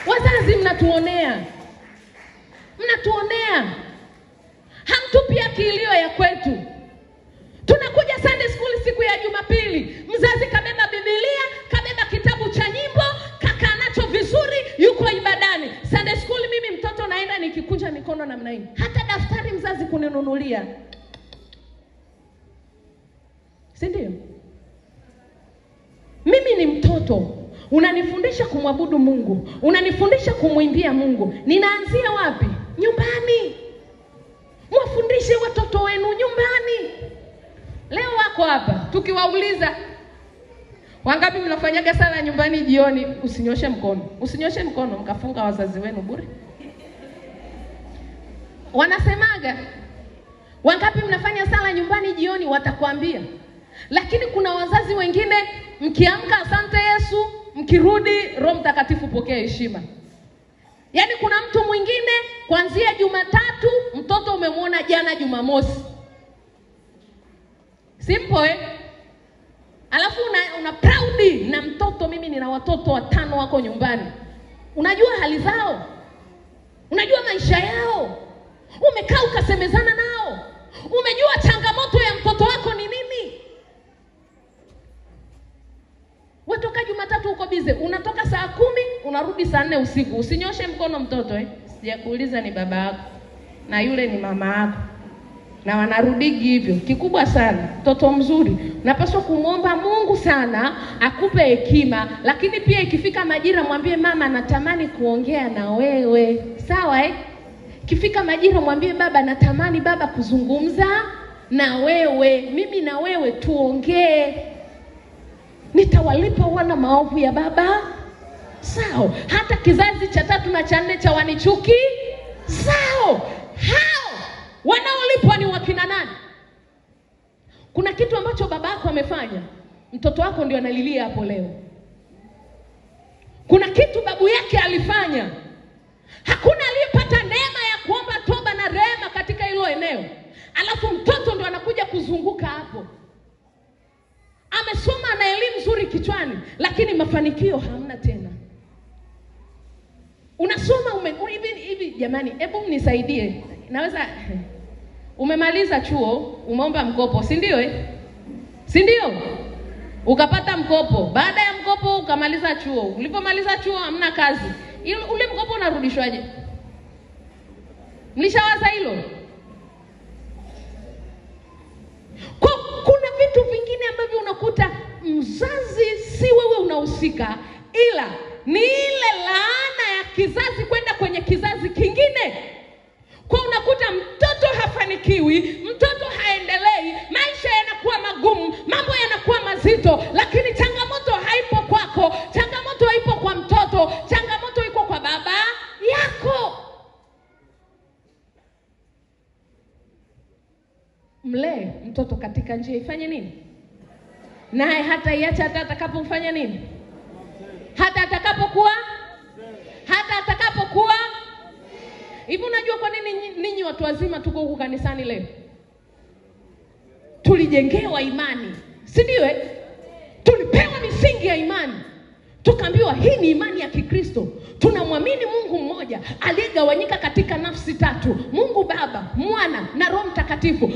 Wazazi mnatuonea. Mnatuonea. Hamtupi haki iliyo ya kwetu. Tunakuja Sunday school siku ya Jumapili, mzazi kabeba Biblia, kabeba kitabu cha nyimbo, kaka anacho vizuri, yuko ibadani. Sunday school mimi mtoto naenda nikikunja mikono namna hii. Hata daftari mzazi kuninunulia. Si ndio? Mimi ni mtoto, unanifundisha kumwabudu Mungu, unanifundisha kumwimbia Mungu. Ninaanzia wapi? Nyumbani. Mwafundishe watoto wenu nyumbani. Leo wako hapa, tukiwauliza wangapi mnafanyaga sala nyumbani jioni, usinyoshe mkono. Usinyoshe mkono mkafunga wazazi wenu bure. Wanasemaga wangapi mnafanya sala nyumbani jioni, watakwambia. Lakini kuna wazazi wengine mkiamka asante Yesu, mkirudi Roho Mtakatifu pokea heshima. Yaani kuna mtu mwingine kuanzia Jumatatu mtoto umemwona jana Jumamosi. Simple eh? Alafu una proud na mtoto. Mimi nina watoto 5 wako nyumbani. Unajua hali zao? Unajua maisha yao? Umekaa ukasemezana nao? Umejua changamoto ya mtoto wako ni nini? Watoka Jumatatu uko bize, unatoka saa 10, unarudi saa 4 usiku. Usinyoshe mkono mtoto eh? Sijakuuliza ni baba yako na yule ni mama yako. Na wanarudigi hivyo. Kikubwa sana, mtoto mzuri unapaswa kumwomba Mungu sana akupe hekima, lakini pia ikifika majira mwambie mama natamani kuongea na wewe. Sawa eh? Ikifika majira mwambie baba natamani baba kuzungumza na wewe. Mimi na wewe tuongee. Nitawalipa wana maovu ya baba. Sawa. Hata kizazi cha 3 na cha 4 cha wanichuki. Sawa. Hao wanaolipwa ni wakina nani? Kuna kitu ambacho babako amefanya, mtoto wako ndio analilia hapo leo. Kuna kitu babu yake alifanya, hakuna aliyepata neema ya kuomba toba na rehema katika hilo eneo. Alafu mtoto ndio anakuja kuzunguka hapo. Amesoma na elimu nzuri kichwani, lakini mafanikio hamna tena. Unasoma hivi jamani, hebu mnisaidie. Naweza umemaliza chuo, umeomba mkopo, si ndio eh? Si ndio? Ukapata mkopo. Baada ya mkopo ukamaliza chuo. Ulipomaliza chuo hamna kazi. Ule mkopo unarudishwaje? Mlishawaza hilo? Kuna vitu vingine ambavyo unakuta mzazi si wewe unahusika, ila ni ile laana ya kizazi kwenda kwenye kizazi kingine. Kwa unakuta mtoto hafanikiwi, mtoto haendelei, maisha yanakuwa magumu, mambo yanakuwa mazito, lakini changamoto haipo kwako, changamoto haipo kwa mtoto, changamoto iko kwa baba yako. Mlee mtoto katika njia ifanye nini? Naye hata iacha hata atakapofanya nini? Hata atakapokuwa? Hata atakapokuwa? Hivi unajua kwa nini ninyi watu wazima tuko huku kanisani leo? Tulijengewa imani, si ndio eh? Tulipewa misingi ya imani. Tukaambiwa hii ni imani ya Kikristo. Tunamwamini Mungu mmoja aliyegawanyika katika nafsi tatu, Mungu Baba, Mwana na Roho Mtakatifu.